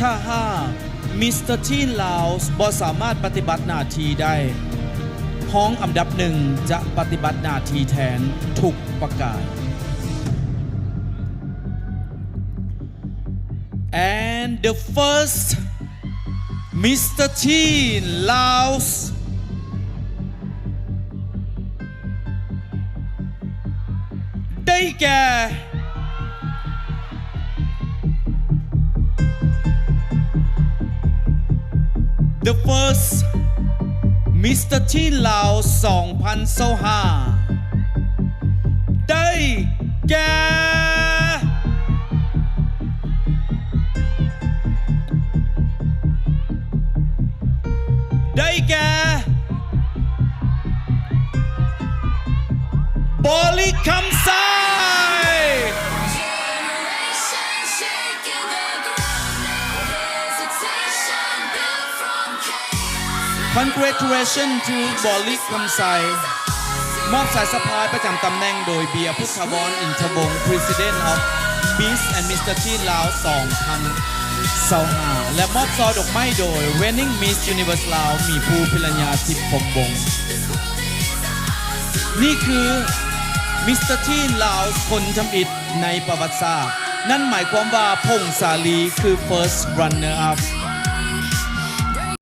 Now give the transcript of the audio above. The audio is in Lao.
ຖ້າຫາກ Mister Teen Laos ບໍ່ສາມາດປະຕິບັດໜ້າທີ່ໄດ້, ຮອງອັນດັບໜຶ່ງຈະປະຕິບັດໜ້າທີ່ແທນທຸກປະການ. And the first Mister Teen Laos ໄດ້ແກ່ The first Mister Teen Laos ສອງພັນຊາວຫ້າ ໄດ້ແກ່ ໄດ້ແກ່ ບໍລິ ຄຳໄຊ. Congratulations to ບໍລິ ຄຳໄຊ. ມອບສາຍສະພາຍປະຈຳຕຳແໜ່ງໂດຍ ເບຍ ພຸດຖາວອນ ອິນທະວົງ President of Miss and Mister Teen Laos ສອງພັນຊາວຫ້າ ແລະ ມອບຊ່ອດອກໄມ້ໂດຍ Reigning Miss Universe Laos ໝີພູ ພິລັນຍາທິບ ພົມວົງ. ນີ້ຄື Mister Teen Laos ຄົນທຳອິດໃນປະຫວັດສາດ. ນັ້ນໝາຍຄວາມວ່າ ພົງສາລີ ຄື First Runner Up.